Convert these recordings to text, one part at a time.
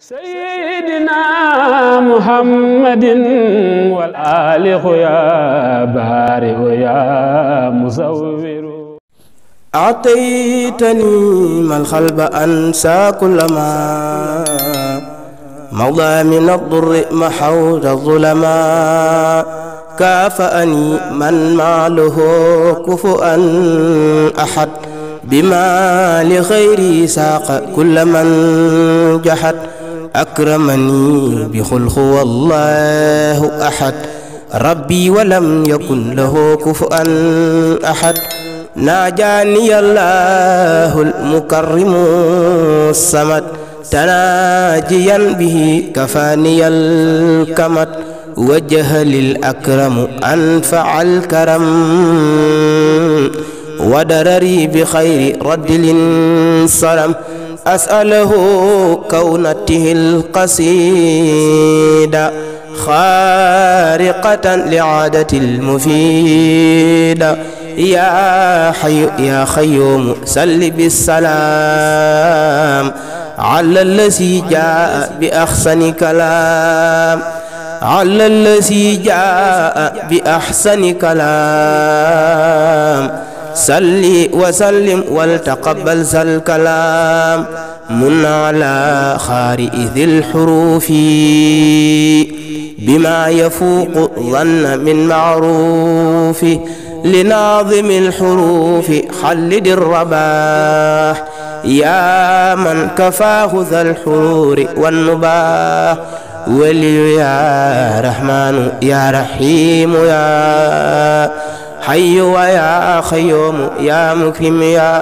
سيدنا محمد والآل يا بارئ يا مصور أعطيتني ما الخلب أنسى كل ما مضى من الضر محوت الظلماء كافأني من معله كفؤا أحد بما لخيري ساق كل من جحد أكرمني بخلق والله أحد ربي ولم يكن له كفؤا أحد ناجاني الله المكرم الصمد تناجيا به كفاني الكمد وجه للأكرم أنفع الكرم ودرري بخير رد للصرم أسأله كونته القصيدة خارقة لعادة المفيدة يا حي يا خيوم سل بالسلام على الذي جاء بأحسن كلام على الذي جاء بأحسن كلام صلي وسلم والتقبل ذا الكلام من على خارئ ذي الحروف بما يفوق ظن من معروف لناظم الحروف خلد الرباح يا من كفاه ذا الحرور والنباح ولي يا رحمن يا رحيم يا حي ويا خيوم يا مكرم يا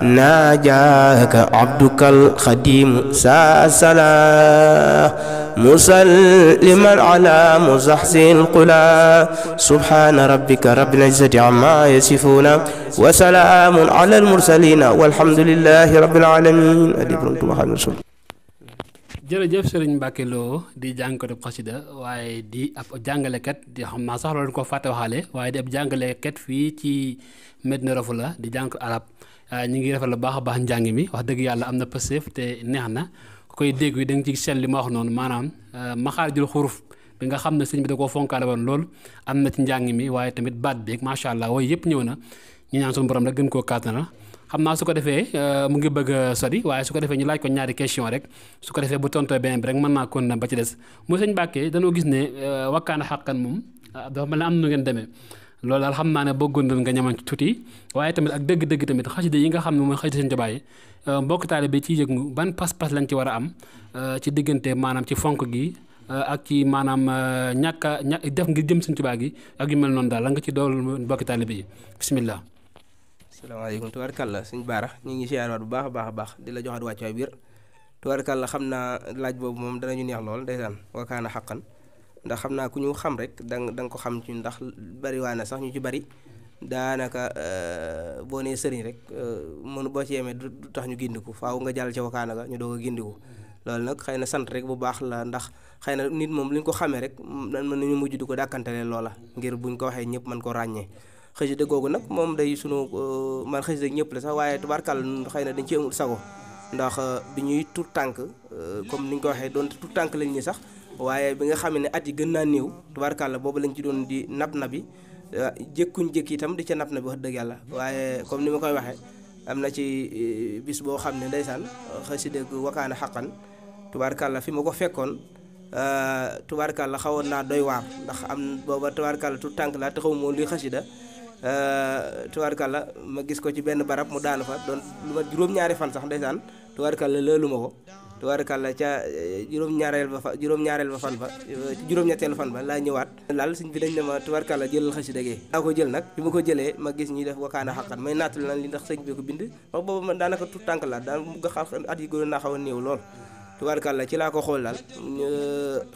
ناجاك عبدك الخديم ساسلا مسلما على مزحزح القلا سبحان ربك رب العزة عما يصفون وسلام على المرسلين والحمد لله رب العالمين. jërëjëf Serigne Mbacke Lo di jàngkatu xasida waaye di ab jàngalekat di xam naa sax loolu ko fàtte waxaale waaye di ab jàngalekat fii ci Medina Rafoula di jàngkatu arab ñu ngi rafetlu baax a baax njàng mi wax dëgg yàlla am na pëseef te neex na ku koy dégg yi da nga ci seen li ma wax noonu maanaam maxaarijul xuruf bi nga xam ne sëñ bi da koo fonkaale woon loolu am na ci njàng mi waaye tamit baat beeg macha allah waaye yëpp ñëw na ñu ñaan suñu borom rek gën koo kàttanal xam naa su ko defee mu ngi bëgg a sori waaye su ko defee ñu laaj ko ñaari question rek su ko defee bu tontoo beneen bi rek mën naa kon na ba ci des mu sëñ Mbàkke dañoo gis ne wakkaana xàqan moom dafa mel ne am nu ngeen demee loolu daal xam naa ne bëggoon nañ nga ñaman ci tuuti waaye tamit ak dëgg-dëgg tamit xasida yi nga xam ne mooy xasida sëñ Tuubaa yi mbokk taalibe bi ciy yëngu ban pas-pas lañ ci war a am ci diggante maanaam ci fonk gi ak ci maanaam ñàkk def ngir jëm sëñ Tuubaa gi ak yu mel noonu daal la nga ci dool mbokk taalibe yi bismillah. asalaamaaleykum tubaarkàlla sëñ Baara ñu ngi siyaaraat bu baax a baax a baax di la joxaat wàccuwaay biir tubaarkàlla xam naa laaj boobu moom danañu neex lool ndeysaan wakaana xaqan ndax xam naa ku ñu xam rek da nga ko xam ci ndax bari waa na sax ñu ci bari daanaka boo nee sëriñ rek mënu boo ci yemee du tax ñu gindiku faaw nga jàll ci wakaana ga ñu doog a gindiku loolu nag xëy na sant rek bu baax la ndax xëy na nit moom li ñu ko xamee rek mën nañu mujj di ko dàkkantale loola ngir buñ ko waxee ñëpp mën ko ràññee xasida googu nag moom day sunu man xasida ñëpp la sax waaye tubaarkàlla xëy na dañ ci amul sago ndax bi ñuy tout tànk comme ni ñu ko waxee doon tout tànk lañ ni sax waaye bi nga xam ne at yi gën naa néew tubaarkàlla boobu lañ ci doon di nab nabi jékkuñ jékki itam di ca nab nabi wax dëgg yàlla waaye comme ni ma koy waxee am na ci bis boo xam ne ndeysaan xasida wakaana xaqan tubaarkàlla fi ma ko fekkoon tubaarkàlla xawoon naa doy waar ndax am booba tubaarkàlla tout tànk laa taxaw moo luy xasida tubaarkàlla ma gis ko ci benn barab mu daanu fa doon lu ma juróom-ñaari fan sax ndeysaan tubaarkàlla loolu ma ko tubaarkàlla ca juróom-ñetteelu fan ba laa ñëwaat laal suñ bi dañ ne ma tubaarkàlla jëlal xasida gi daa ko jël nag bi ma ko jëlee ma gis ñuy def wakaana xaqan may nattali na li ndax sëñ bi ko bind wax boobu man daanaka tout tànk la daan mu nga xam at yi gën naa xaw a néew lool tubaarkàlla ci laa ko xool daal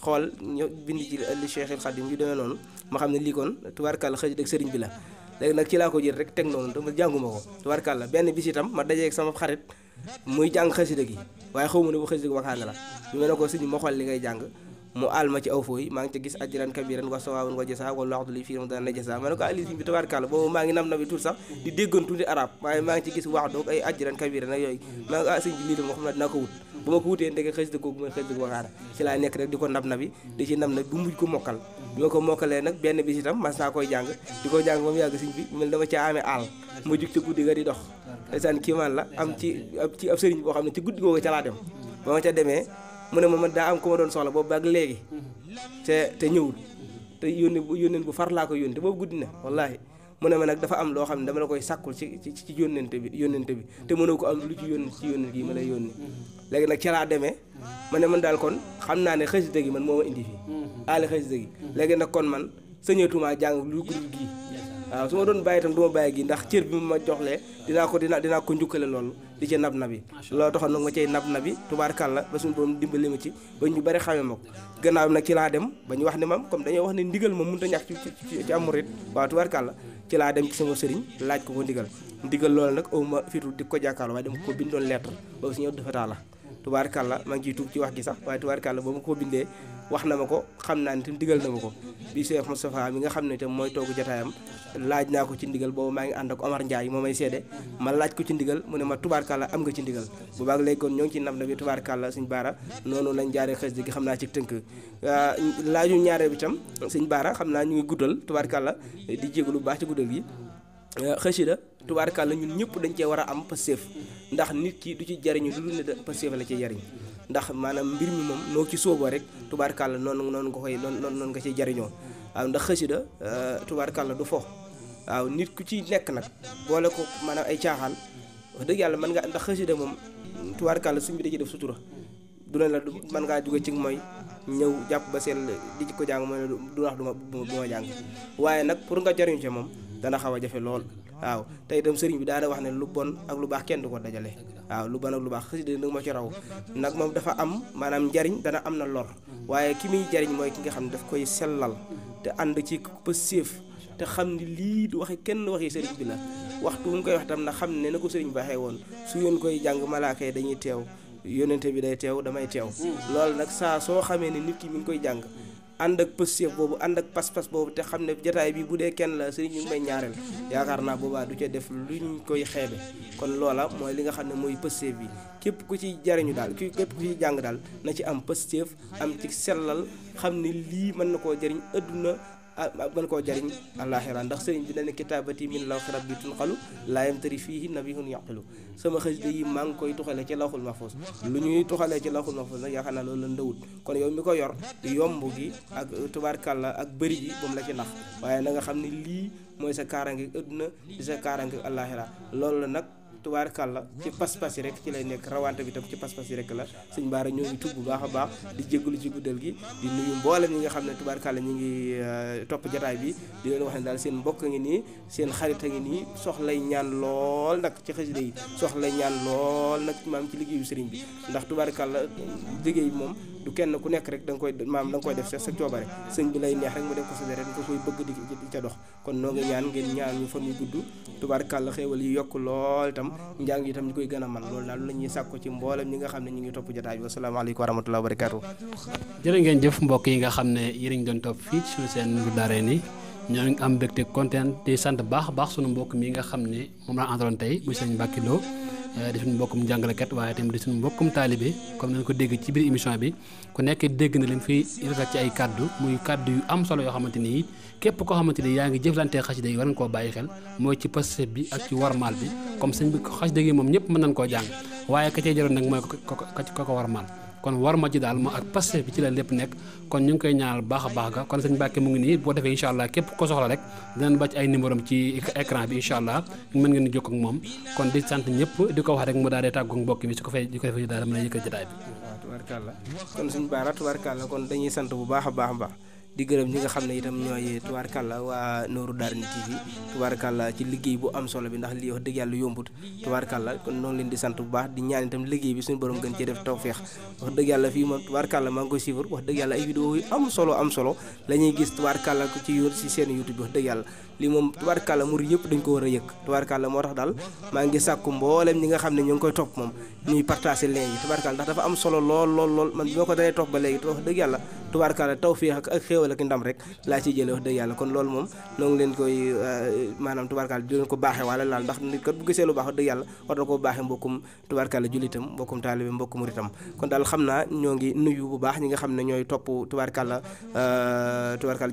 xool ñu bind ci li Cheikhul Khadim yu demee noonu ma xam ne lii kon tubaarkàlla xasida ak sëriñ bi la léegi nag ci laa ko jël rek teg noonu dama jànguma ko tubaarkàlla benn bis itam ma dajee ak sama xarit muy jàng xasida gi waaye xaw ma ne bu xasida gi wakaana la bi ma ne ko sëñ ma xool li ngay jàng mu aal ma ci aw fooy maa ngi ca gis ajran kabiran wa sawaabun wa jasa wala waxtu li fii ram dana la jasa ma ne ko ali bi tabaarkàlla boobu maa ngi nam na bi tuut sax di déggoon tuuti arab waaye maa ngi ci gis wax doog ay ajran kabiran ak yooyu maa ngi sëñ bi lii de moo xam ne dinaa ko wut bu ma ko wutee ndeke xëy googu mooy xëy waxaana ci laa nekk rek di ko nab na bi di ci nam na bu mujj ko mokkal bi ma ko mokkalee nag benn bis itam mas naa koy jàng di ko jàng ba mu yàgg sëñ bi mel dama ca amee aal ma jug ca guddi ga di dox ndeysaan kiimaan la am ci ab sëriñ boo xam ne ci guddi googu ca laa dem ba ma ca demee mu ne ma man daa am ku ma doon soxla boobu ak léegi te ñëwul te yónneen bu far laa ko yónni te boobu guddi na wallaahi mu ne ma nag dafa am loo xam ne dama la koy sàkkul ci yónnente bi te mënoo ko am lu ci yónnent gi ma lay yónni léegi nag ca laa demee ma ne man daal kon xam naa ne xasida gi man moo ma indi fii aali xasida gi léegi nag kon man sañatuma jàng lu guddi gii waaw su ma doon bàyyi itam du ma bàyyi gi ndax cër bi ma joxlee dinaa ko njukkale loolu di ci nab nabi loolu taxoon nag ma cay nab nabi tubaarkàlla ba suñu borom dimbali ma ci ba ñu bari xamee ma ko gannaaw nag ci laa dem ba ñu wax ne mam comme dañoo wax ne ndigal moom mënut a ñàkk ci am murit waaw tubaarkàlla ci laa dem ci sama sëriñ laaj ko ndigal loolu nag aw ma fitu di ko jàkkaarloo waaye dama ko bindoon lettre boobu si ñëw dafa taa la tubaarkàlla maa ngi ciy tuub ci wax gi sax waaye tubaarkàlla ba ma ko bindee wax na ma ko xam naa ne tam digal na ma ko bi Cheikh Moustapha mi nga xam ne tam mooy toogu jotaayam laaj naa ko ci ndigal boobu maa ngi ànd ak Omar Ndiaye moo may seede ma laaj ko ci ndigal mu ne ma tubaarkàlla am nga ci ndigal bu baag léegi kon ñoo ngi ci nab na bi tubaarkàlla suñ baara noonu lañ jaaree xës gi xam naa ci tënk laaju ñaareel bi tam suñ baara xam naa ñu ngi guddal tubaarkàlla di jégalu bu baax ci guddal gi xasida tubaarkàlla ñun ñëpp dañ cee war a am passeef ndax nit ki du ci jariñu lu dul ne da passeef la ci jariñ ndax maanaam mbir mi moom noo ci sóoboo rek tubaarkàlla noonu nga ciy jariñoo waaw ndax xasida tubaarkàlla du fo waaw nit ku ci nekk nag boole ko maanaam ay caaxaan wax dëgg yàlla mën nga ndax xasida moom tubaarkàlla suñ bi da ci def sutura du ne la mën ngaa jóge ci mooy ñëw jàpp ba seen di ci ko jàng mooy du wax du ma jàng waaye nag pour nga jariñu ci moom dana xaw a jafe lool waaw te itam sëriñ bi daana wax ne lu bon ak lu baax kenn du ko dajale waaw lu bon ak lu baax xasida nag ma ci raw nag moom dafa am maanaam njariñ dana am na lor waaye ki muy jariñ mooy ki nga xam ne daf koy sellal te ànd ci pëseef te xam ni lii du waxe kenn waxi sëriñ bi la waxtu mu koy wax tam na xam ne na ko sëriñ baaxee woon su ngeen koy jàng malaaka yi dañuy teew yónnente bi day teew damay teew loolu nag saa soo xamee ne nit ki mi ngi koy jàng ànd ak pëstéef boobu ànd ak pas-pas boobu te xam ne jataay bi bu dee kenn la sëriñ ñu may ñaareel yaakaar naa boobaa du ca def luñ koy xeebe kon loola mooy li nga xam ne mooy pëstéef bi képp ku ci jariñu daal képp ku ci jàng daal na ci am pëstéef am ci sellal xam ne lii mën na koo jariñ adduna mën koo jariñ àllaaxira ndax sëriñ bi dana kitaabati min lawxi rabbi tunqalu laa yamtari fiihi nabihun yaqilu sama xasida yi maa ngi koy tuxalee ci lawxul mahfuus lu ñuy tuxalee ci lawxul mahfuus nag yaakaar naa loolu la ndawut kon yow mi ko yor yomb gi ak tubaarkàlla ak bëri gi moom la ci nax waaye na nga xam ne lii mooy sa kaarange adduna di sa kaarange àllaaxira loolu la nag tubaarkàlla ci pas-pas yi rek ci lay nekk rawante bi tam ci pas-pas yi rek la sëñ Baara ñoo ngi tubb bu baax a baax di jégalu ci guddal gi di nuyu mboolem ñi nga xam ne tubaarkàlla ñu ngi topp jataay bi di leen wax ne daal seen mbokk a ngi nii seen xarit a ngi nii soxlay ñaan lool nag ci xasida yi soxlay ñaan lool nag maam ci liggéeyu sëriñ bi ndax tubaarkàlla liggéey bi moom du kenn ku nekk rek da nga koy def sa coobare sëñ bi lay neex rek mu def ko sa deret nga koy bëgg di ca dox kon noo ngi ñaan ngeen ñaan ñu fan yu gudd tubaarkàlla xéewal yi yokk lool itam njàng yi itam ñu koy gën a man loolu daal la ñuy sàkku ci mboolem ñi nga xam ne ñu ngi topp jotaay bi wasalaamaaleykum wa rahmatullahi wa barakaatu. jërë ngeen jëf mbokk yi nga xam ne yéen a ngi doon topp fii ci suñu seen Nourou Darayni ñoo ngi am mbégte kontaan di sant baax a baax sunu mbokk mi nga xam ne moom laa àndaloon tey muy sëñ Mbacke Lo di suñu mbokkum jàngalekat waaye tamit di suñu mbokkum taalibe comme nañ ko dégg ci biir émission bi ku nekk dégg na leen fi rafet ci ay kaddu muy kaddu yu am solo yoo xamante ni képp koo xamante ni yaa ngi jëflantee xasida yi war nga koo bàyyi xel mooy ci pastéef bi ak ci warmaal bi comme sëñ bi xasida gi moom ñëpp mën nañ koo jàng waaye ka cee jaroon nag mooy ko warmaal kon war ma ci daal moo ak pastéef bi ci la lépp nekk kon ñu ngi koy ñaanal baax a baax ga kon sëñ Mbacke mu ngi nii boo defee incha allah képp ko soxla rek dinañ bàcc ay numéro am ci écran bi incha allah mën ngeen di jokkoo ak moom kon di sant ñëpp di ko wax rek mu daal di tàggu mbokk mi su ko fay di ko defee daal mën a yëkkal jotaay bi. waaw tubaarkàlla kon suñu baara tubaarkàlla kon dañuy sant bu baax a baax di gërëm ñi nga xam ne itam ñooy tubaarkàlla waa Nourou Darayni TV tubaarkàlla ci liggéey bu am solo bi ndax lii wax dëgg yàlla yombut tubaarkàlla kon noonu leen di sant bu baax di ñaan itam liggéey bi suñu borom gën cee def tawfeex wax dëgg yàlla fii moom tubaarkàlla maa ngi koy suivre wax dëgg yàlla ay vidéo yu am solo la ñuy gis tubaarkàlla ko ci seen YouTube bi wax dëgg yàlla lii moom tubaarkàlla murid yëpp dañ ko war a yëg tubaarkàlla moo tax daal maa ngi sàkku mboolem ñi nga xam ne ñu ngi koy topp moom ñuy partager lien yi tubaarkàlla ndax dafa am solo lool man bi ma ko daree topp ba léegi wax dëgg yàlla tubaarkàlla tawfiix ak xéewal ak ndam rek laa ciy jëlee wax dëgg yàlla kon loolu moom noo ngi leen koy maanaam tubaarkàlla di leen ko baaxee wala laal ndax nit kat bu gisee lu baax wax dëgg yàlla war na koo baaxee mbokkum tubaarkàlla jullitam mbokkum taalibe mbokkum muritam kon daal xam naa ñoo ngi nuyu bu baax ñi nga xam ne ñooy topp tubaarkàlla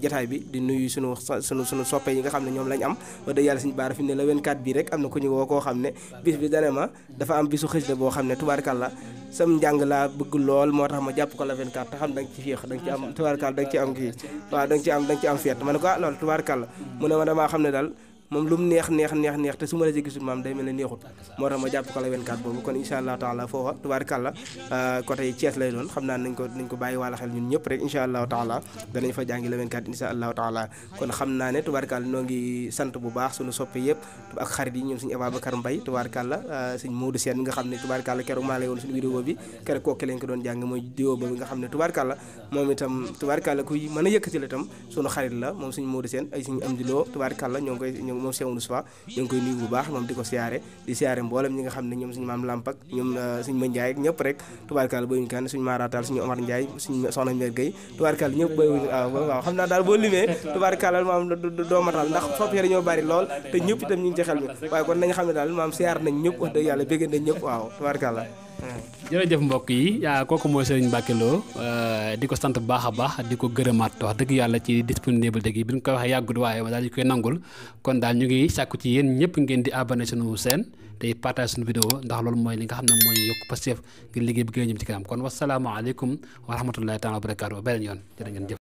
jataay bi di nuyu sunu soppe yi nga xam ne ñoom lañ am wax dëgg yàlla suñu baara fi ne la 24 bii rek am na ku ñu woo koo xam ne bis bi dane ma dafa am bisu xëj boo xam ne tubaarkàlla sam njàng laa bëgg lool moo tax ma jàpp ko la 24 te xam da nga ci féex da nga ci am tubaarkàlla da nga ci am kii waaw da nga ci am feet ma ne ko loolu tubaarkàlla mu ne ma damaa xam ne daal moom lu mu neex te su ma la ci gisul maam day mel ne neexut moo tax ma jàpp ko la 24 boobu kon incha allah taala foofa tubaarkàlla côté Thiès lay doon xam naa nañ ko bàyyi wàlla xel ñun ñëpp rek incha allahu taala danañ fa jàngi la 24 incha allahu taala kon xam naa ne tubaarkàlla noo ngi sant bu baax suñu soppe yëpp ak xarit yi ñoom suñu Ababacar Mbaye tubaarkàlla suñ Modou Sène nga xam ne tubaarkàlla keroog maa lay woon suñu vidéo bi keroog kooki lañ ko doon jàng mooy diwo boobu nga xam ne tubaarkàlla moom itam tubaarkàlla kuy mën a yëkkati la itam suñu xarit la moom suñu Modou Sène ay suñu am di loo tubaarkàlla ñoo ngi koy moom Cheikh Moussa ñoo ngi koy nuyu bu baax moom di ko siyaare mboolem ñi nga xam ne ñoom suñu maam Lamp ak ñoom suñu Ma Ndiaye ak ñëpp rek tubaarkàlla bayuñu kenn suñu maaraatal suñu Omar Ndiaye suñu soxna Mère Gueye tubaarkàlla ñëpp bayuñu waaw xam naa daal boo limee tubaarkàlla maam doo matal ndax fopp yi dañoo bari lool te ñëpp itam ñu ngi ci xel mi waaye kon nañ xam ne daal maam siyaar nañ ñëpp wax dëgg yàlla bégg nañ ñëpp waaw tubaarkàlla jërëjëf mbokk yi kooku mooy Serigne Mbacké Lo di ko sant bu baax a baax di ko gërëmaat wax dëgg yàlla ci disponibilité gi bi ñu koy waxee yàggut waaye daal di koy nangul kon daal ñu ngi sàkku ci yéen ñëpp ngeen di abonné suñu chaîne tey partage suñu vidéo ndax loolu mooy li nga xam ne mooy yokk Pastef ngir liggéey bi gën a jëm ci kanam kon wasalaamaaleykum wa rahmatullahi taala wa barakaatu beneen yoon jërë ngeen jëf